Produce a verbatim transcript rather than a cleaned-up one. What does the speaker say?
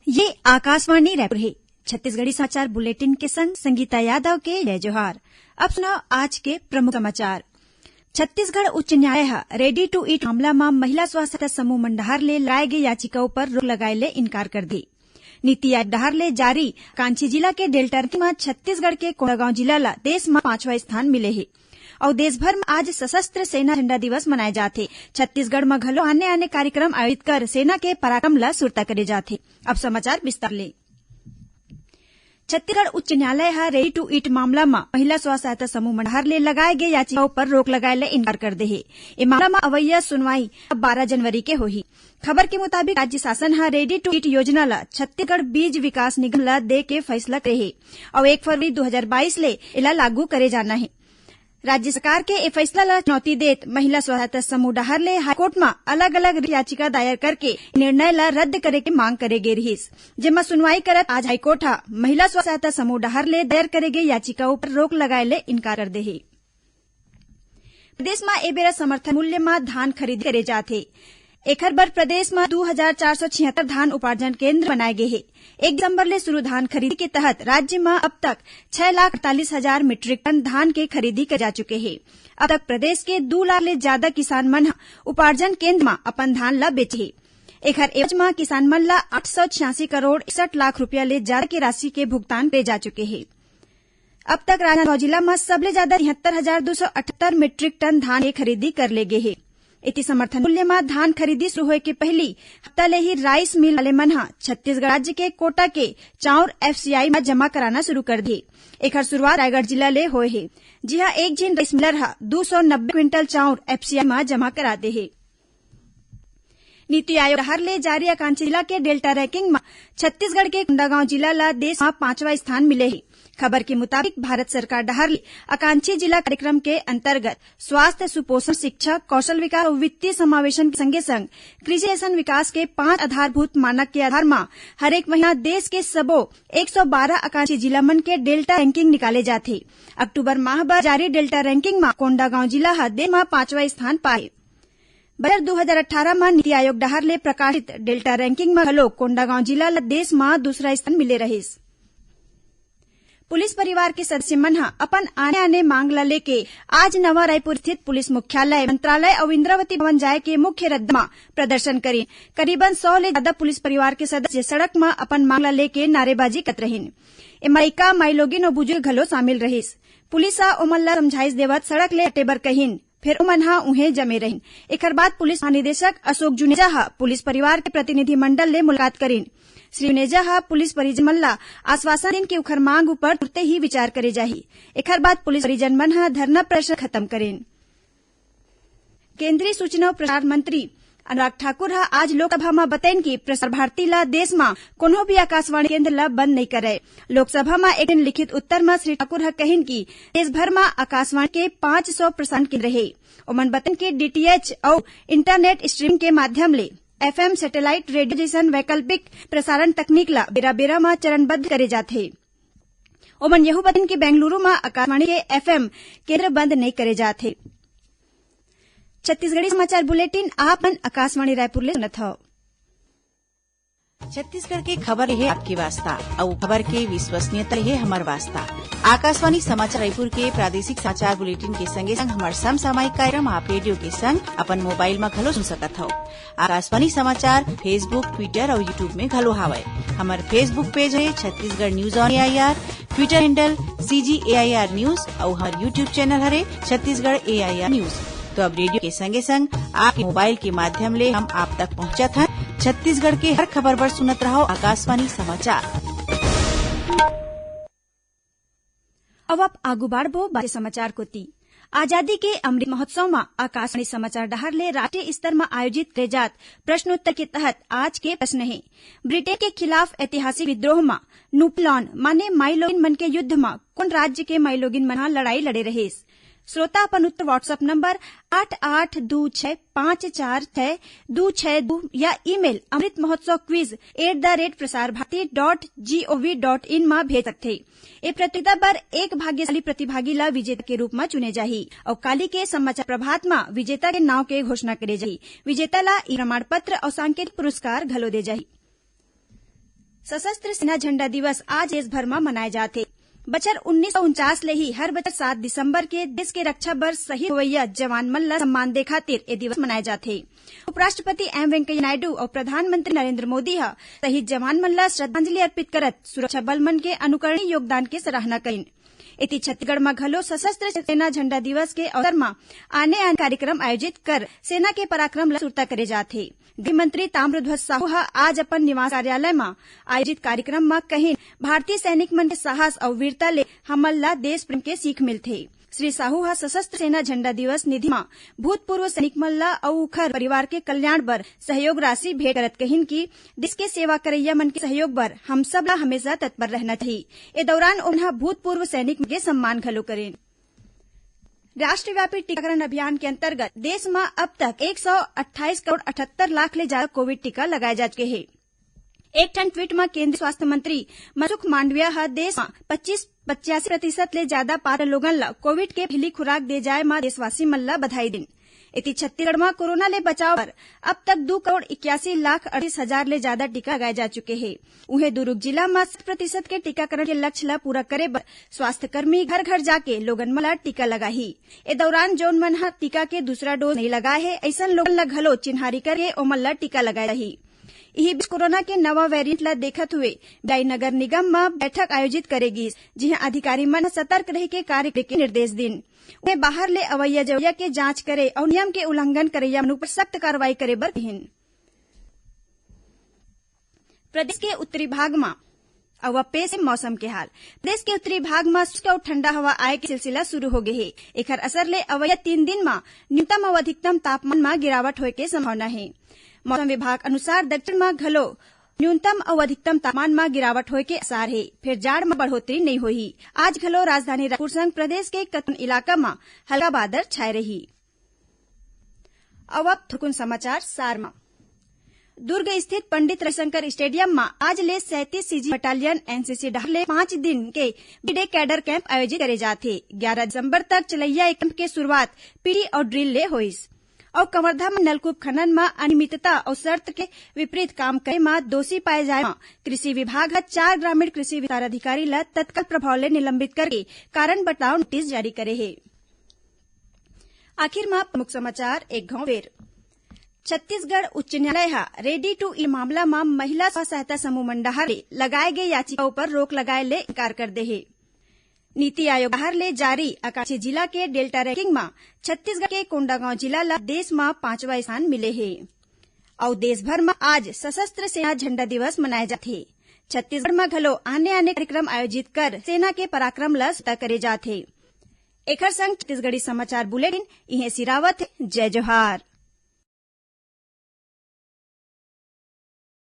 ये आकाशवाणी रायपुर हे। छत्तीसगढ़ी समाचार बुलेटिन के संग संगीता यादव के जय जोहार। अब सुनव आज के प्रमुख समाचार। छत्तीसगढ़ उच्च न्यायालय ह ready to eat मामला म महिला स्व सहायता समूह मन डहार ले लगाए गे याचिका ऊपर रोक लगाए ले इनकार कर दे। नीति आयोग डहार ले जारी आकांक्षी जिला के डेल्टा रैंकिंग म छत्तीसगढ़ के कोंडागांव जिला ल देश म पांचवा स्थान मिले हे। अउ देश भर म आज सशस्त्र सेना झंडा दिवस मनाए जात हे। छत्तीसगढ़ म घलो आने-आने कार्यक्रम आयोजित कर सेना के पराक्रम ल सुरता करे जात हे। अब समाचार विस्तार ले। छत्तीसगढ़ उच्च न्यायालय ह ready to eat मामला म महिला स्व सहायता समूह मन डहार ले लगाए गे याचिका ऊपर रोक लगाए ले इनकार कर दे हे। ए मामला म अवइया सुनवाई अब बारह जनवरी के होही। खबर के मुताबिक, राज्य शासन ह ready to eat योजना ल छत्तीसगढ़ बीज विकास निगम ल दे के फैसला करे हे अउ एक फरवरी दू हजार बाईस ले एला लागू करे जाना हे। राज्य सरकार के ए फैसला ल चुनौती देत महिला स्व सहायता समूह डहार ले हाईकोर्ट म अलग-अलग याचिका दायर करके निर्णय ल रद्द करे के मांग करे गे रिहिस, जेमा सुनवाई करत आज हाईकोर्ट ह महिला स्व सहायता समूह डहार ले दायर करे गे याचिका ऊपर रोक लगाए ले इनकार कर दे हे। प्रदेश म ए बेरा समर्थन मूल्य म धान खरीदी करे जात हे। एखर बर प्रदेश म दू हजार चार सौ छिहत्तर धान उपार्जन केंद्र बनाए गे हे। एक दिसंबर ले शुरू धान खरीदी के तहत राज्य म अब तक छह लाख अड़तालीस हजार मीट्रिक टन धान के खरीदी करे जा चुके हे। अब तक प्रदेश के दू लाख ले ज्यादा किसान मन ह उपार्जन केंद्र म अपन धान ल बेचे हे। एखर एवज म किसान मन ल आठ सौ छियासी करोड़ इकसठ लाख रुपया ले ज्यादा के राशि के भुगतान करे जा चुके हे। अब तक राजनांदगांव जिला म सबले ज्यादा तिहत्तर हजार दू सौ अठहत्तर मीट्रिक टन धान के खरीदी कर ले गे हे। इति समर्थन मूल्य म धान खरीदी शुरू होए के पहिली हफ्ता ले ही राइस मिल वाले मन ह छत्तीसगढ़ राज्य के कोटा के चाउर एफसीआई म जमा कराना शुरू कर दिए। एखर शुरुआत रायगढ़ जिला ले होए हे, जिहां एक झिन राइस मिलर ह दू सौ नब्बे क्विंटल चाउर एफसीआई म जमा करा दे हे। नीति आयोग डहार ले जारी आकांक्षी जिला के डेल्टा रैंकिंग म छत्तीसगढ़ के कोंडागांव जिला ल देश म पांचवा स्थान मिले हे। खबर के मुताबिक, भारत सरकार डहार ले आकांक्षी जिला कार्यक्रम के अंतर्गत स्वास्थ्य, सुपोषण, शिक्षा, कौशल विकास अउ वित्तीय समावेशन के संगे संग कृषि जैसन विकास के पांच आधारभूत मानक के आधार म हरेक महीना देश के सबो एक सौ बारह आकांक्षी जिला मन के डेल्टा रैंकिंग निकाले जाथे। अक्टूबर माह बर जारी डेल्टा रैंकिंग म कोंडागांव जिला ह देश म पांचवा स्थान पाए। बछर दू हजार अट्ठारह म नीति आयोग डहार ले प्रकाशित डेल्टा रैंकिंग म घलो कोंडागांव जिला ल देश म दूसरा स्थान मिले रहिस। पुलिस परिवार के सदस्य मन ह अपन आने-आने मांग ल लेके आज नवा रायपुर स्थित पुलिस मुख्यालय, मंत्रालय अउ इंद्रावती भवन जाए के मुख्य रद्दा म प्रदर्शन करिन। करीबन सौ ले ज्यादा पुलिस परिवार के सदस्य सड़क म अपन मांग ल लेके नारेबाजी करत रहिन। एमा लइका, माईलोगिन अउ बुजुर्ग घलो शामिल रहिस। पुलिस ह ओमन ल समझाइश देवत सड़क ले हटे बर कहिन। फेर ओमन ह उहें जमे रहिन। एखर बाद पुलिस महानिदेशक अशोक जुनेजा ह पुलिस परिवार के प्रतिनिधि मंडल ले मुलाकात करिन। श्री जुनेजा ह पुलिस परिजन मन ल आश्वासन दिन कि उखर मांग ऊपर तुरते ही विचार करे जाही। एखर बाद पुलिस परिजन मन ह धरना प्रदर्शन खत्म करिन। केंद्रीय सूचना अउ प्रसार मंत्री अनुराग ठाकुर ह आज लोकसभा म बतइन कि प्रसार भारती ल देश म कोनो भी आकाशवाणी केंद्र ल बंद नइ करय। लोकसभा म एक दिन लिखित उत्तर म श्री ठाकुर ह कहिन कि देश भर म आकाशवाणी के पांच सौ प्रसारण केंद्र हे। ओमन बतइन कि डीटीएच अउ इंटरनेट स्ट्रीमिंग के माध्यम ले एफएम, सैटेलाइट रेडियो जइसन वैकल्पिक प्रसारण तकनीक ल बेरा-बेरा म चरणबद्ध करे जाथे। ओमन यहू बतइन कि बेंगलुरु म आकाशवाणी के एफएम केंद्र बंद नइ करे जात हे। छत्तीसगढ़ी समाचार बुलेटिन आप मन आकाशवाणी रायपुर ले सुनत हव। छत्तीसगढ़ के खबर हे आपके वास्ता, अउ खबर के विश्वसनीयता हे हमर वास्ता। आकाशवाणी समाचार रायपुर के प्रादेशिक समाचार बुलेटिन के संगे संग हमर समसामयिक कार्यक्रम आप रेडियो के संग अपन मोबाइल म घलो सुन सकत हव। आकाशवाणी समाचार Facebook, Twitter अउ YouTube में घलो हावय। हमर Facebook पेज हे Chhattisgarh news on AIR, Twitter handle CG AIR news अउ हमर YouTube चैनल हरे छत्तीसगढ़ एआईआर न्यूज। तो अब रेडियो के संगे संग आपके मोबाइल के माध्यम ले हम आप तक पहुंचत हन। छत्तीसगढ़ के हर खबर बर सुनत रहव आकाशवाणी समाचार। अब आप आगू बाढ़बो बाचे समाचार कोति। आजादी के अमृत महोत्सव म आकाशवाणी समाचार डहार ले राष्ट्रीय स्तर म आयोजित करे जात प्रश्नोत्तर के तहत आज के प्रश्न हे, ब्रिटेन के खिलाफ ऐतिहासिक विद्रोह म नुपलान माने माईलोगिन मन के युद्ध म कोन राज्य के माईलोगिन मन ह लड़ाई लड़े रहिस? श्रोता अपन उत्तर WhatsApp नंबर आठ आठ दू छह पाँच चार छह दू छह दू या email amritmahotsav quiz at the rate prasarbharati dot gov dot in म भेज सकथे। ए प्रतियोगिता बर एक भाग्यशाली प्रतिभागी ला विजेता के रूप म चुने जाही अउ काली के समाचार प्रभात म विजेता के नाव के घोषणा करे जाही। विजेता ला ई प्रमाण पत्र अउ सांकेतिक पुरस्कार घलो दे जाही। सशस्त्र सेना झंडा दिवस आज देश भर म मनाए जाथे। बछर उन्नीस सौ उनचास ले ही हर बछर सात दिसंबर के देश के रक्षा बर शहीद होवइया जवान मन ला सम्मान दे खातिर ए दिवस मनाए जाथे। उपराष्ट्रपति एम वेंकैया नायडू अउ प्रधानमंत्री नरेंद्र मोदी ह शहीद जवान मन ला श्रद्धांजलि अर्पित करत सुरक्षा बल मन के अनुकरणीय योगदान के सराहना करिन। एती छत्तीसगढ़ म घलो सशस्त्र सेना झंडा दिवस के अवसर म आने-आने कार्यक्रम आयोजित कर सेना के पराक्रम ल सुरता करे जात हे। गृह मंत्री ताम्रध्वज साहू ह आज अपन निवास कार्यालय म आयोजित कार्यक्रम म कहिन, भारतीय सैनिक मन के साहस अउ वीरता ले हमन ल देश प्रेम के सीख मिलथे। श्री साहू ह सशस्त्र सेना झंडा दिवस निधि म भूतपूर्व सैनिक मन ल अउ उखर परिवार के कल्याण बर सहयोग राशि भेंट करत कहिन कि देश के सेवा करइया मन के सहयोग बर हम सब ला हमेशा तत्पर रहना चाही। ए दौरान उन्हा भूतपूर्व सैनिक मन के सम्मान घलो करेन। राष्ट्रव्यापी टीकाकरण अभियान के अंतर्गत देश म अब तक एक सौ अट्ठाईस करोड़ अठहत्तर लाख ले ज्यादा कोविड टीका लगाए जा चुके हे। एक ठन ट्वीट म केंद्रीय स्वास्थ्य मंत्री मनसुख मांडविया ह देश म पच्चीस, पचासी प्रतिशत ले ज्यादा पात्र लोगन ल कोविड के पहली खुराक दे जाए म देशवासी मन ल बधाई दिन। एती छत्तीसगढ़ म कोरोना ले बचाव बर अब तक दू करोड़ इक्यासी लाख अड़तीस हजार ले ज्यादा टीका लगाए जा चुके हे। उहें दुर्ग जिला म शत प्रतिशत के टीकाकरण के लक्ष्य ल पूरा करे बर स्वास्थ्यकर्मी घर-घर जाके लोगन मन ल टीका लगाही। ए दौरान जौन मन ह टीका के दूसरा डोज नइ लगाए हे, अइसन लोगन ल घलो चिन्हारी करके ओमन ल टीका लगाए जाही। इही बीच कोरोना के नवा वेरिएंट ल देखत हुए बिलाई नगर निगम म बैठक आयोजित करे गिस, जिहां अधिकारी मन ह सतर्क रहिके कार्य करे के निर्देश दिन। उहें बाहर ले अवइया जवइया के जांच करे अउ नियम के उल्लंघन करइया मन ऊपर सख्त कार्रवाई करे बर कहिन। प्रदेश के उत्तरी भाग म अउ अब पेश हे मौसम के हाल। प्रदेश के उत्तरी भाग म शुष्क अउ ठंडा हवा आए के सिलसिला शुरू हो गे हे। एखर असर ले अवइया तीन दिन म न्यूनतम अउ अधिकतम तापमान म गिरावट होए के संभावना हे। मौसम विभाग अनुसार दक्षिण म घलो न्यूनतम अउ अधिकतम तापमान म गिरावट होए के आसार हे, फेर जाड़ म बढ़ोतरी नइ होही। आज घलो राजधानी रायपुर संग प्रदेश के कतकोन इलाका म हल्का बादर छाए रही। अउ अब थोरकुन समाचार सार म। दुर्ग स्थित पंडित रविशंकर स्टेडियम म आज ले सैंतीस सीजी बटालियन एनसीसी डहार ले पांच दिन के बी डे कैडर कैंप आयोजित करे जात हे। ग्यारह दिसंबर तक चलइया ए कैंप के शुरुआत पीटी अउ ड्रिल ले होइस। अउ कवर्धा म नलकूप खनन म अनियमितता अउ शर्त के विपरीत काम करे म दोषी पाए जाए म कृषि विभाग ह चार ग्रामीण कृषि विस्तार अधिकारी ल तत्काल प्रभाव ले निलंबित करके कारण बताओ नोटिस जारी करे हे। आखिर म प्रमुख समाचार एक घांव फेर। छत्तीसगढ़ उच्च न्यायालय ह रेडी टू ईट मामला म महिला स्व सहायता समूह मन डहार ले लगाए गे याचिका ऊपर रोक लगाए ले इनकार कर दे हे। नीति आयोग डहार ले जारी आकांक्षी जिला के डेल्टा रैंकिंग म छत्तीसगढ़ के कोंडागांव जिला ल देश म पांचवा स्थान मिले हे। अउ देश भर म आज सशस्त्र सेना झंडा दिवस मनाए जाथे। छत्तीसगढ़ म घलो आने-आने कार्यक्रम आयोजित कर सेना के पराक्रम ल सुरता करे जात हे। एखर संग छत्तीसगढ़ी समाचार बुलेटिन इहें सिरावत हे। जय जोहार।